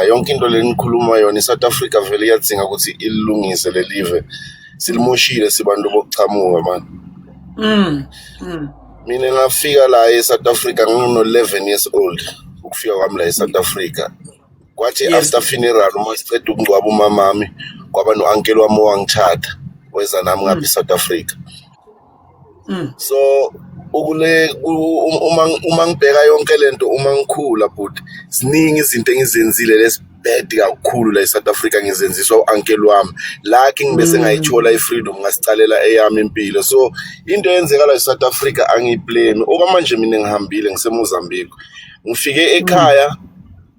Yonke into lenikhuluma yona, i-South Africa vele iyadzinga ukuthi ilungise lelive. Silimoshile sibantu bokuchamuka, man. Mina ngafika la e-South Africa ngino-11 years old, ukufika kwami la e-South Africa. Kwathi after funeral, uma siceda ukungcwaba umamami, kwaba no-uncle wami owangithatha, weza nami ngapha e-South Africa. So ukule uma ngibheka yonke lento, uma ngikhula, but ziningi izinto engizenzile lesibad kakhulu la eSouth Africa, ngizenziswa u-uncle wami lakhe. Ngibese ngayithola i-freedom, ngasicalela eyami impilo. So into eyenzeka la eSouth Africa angiyiblame. Okwamanje mina ngihambile, ngiseMozambique. Ngifike ekhaya,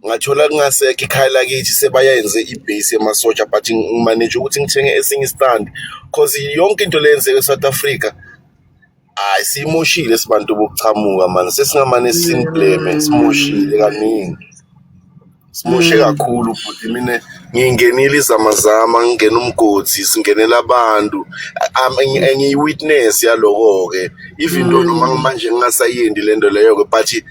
ngathola kungasekho ikhaya lakithi, sebayenze ibase yamasotsha, but ngimanage ukuthi ngithenge esinye istand, cause yonke into leyenzeka eSouth Africa, hayi, siyimoshile sibantu bokuchamuka, man. Sesingamane siniblame, simoshile kaningi, simoshe kakhulu. Futhi mina ngingenile izamazama, ngingena umgodi, singenela abantu. Ngiyi-witness yaloko-ke, even though noma manje ngingasayendi lento leyo-ke, but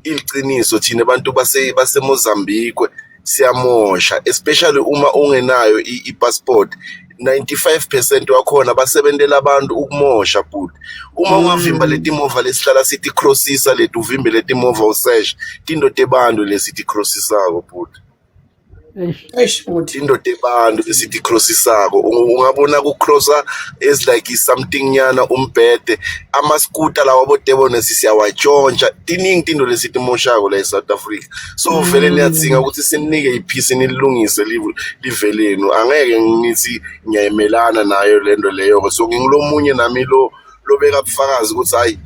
iliciniso, thina abantu baseMozambique siyamosha, especially uma ungenayo i-passport. 95% wakhona basebentela abantu ukumosha. Bhuti, uma ungavimba leti mova lesihlala sithi crossisa leti, uvimbe leti mova, useshe tinto tebantu lesithi crossisako, bhuti. Eish. Eish, bhuti. Indoda ebantu lesithi crossisako, ungabona kucrossa is like something nyana, umbhede, amaskuta lawa bodebone siyawatshontsha. Tiningi tinto lesithi moshako la eSouth Africa. So vele niyadzinga ukuthi sinike ipeace, nilungise live lenu. Angeke ngithi ngiyayimelana nayo lento leyo. So ngingulomunye nami lo lobeka bufakazi ukuthi hayi,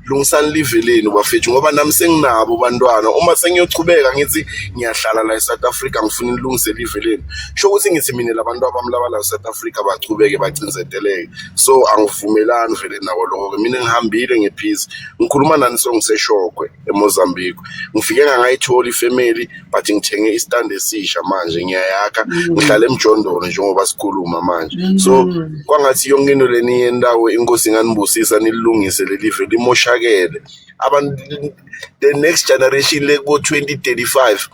lungisani live lenu, bafethu, ngoba nami senginabo bantwana. Uma sengiyochubeka ngithi ngiyahlala la e-South Africa, ngifuna nilungise live lenu, sho ukuthi ngithi mina labantu abami laba la e-South Africa bachubeke bacinzeteleke. So angivumelani vele nako lokho-ke. Mina ngihambile ngepeace, ngikhuluma nani so ngiseShokwe eMozambique. Ngifike ngangayitholi ifamily, but ngithenge istand esisha manje, ngiyayakha, ngihlala emjondolo njengoba sikhuluma manje. So kwangathi yonke into leni yendawo, inkosi inganibusisa, nilungise lelive limoshakele. Abantu, the next generation le kubo 2035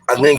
angeke.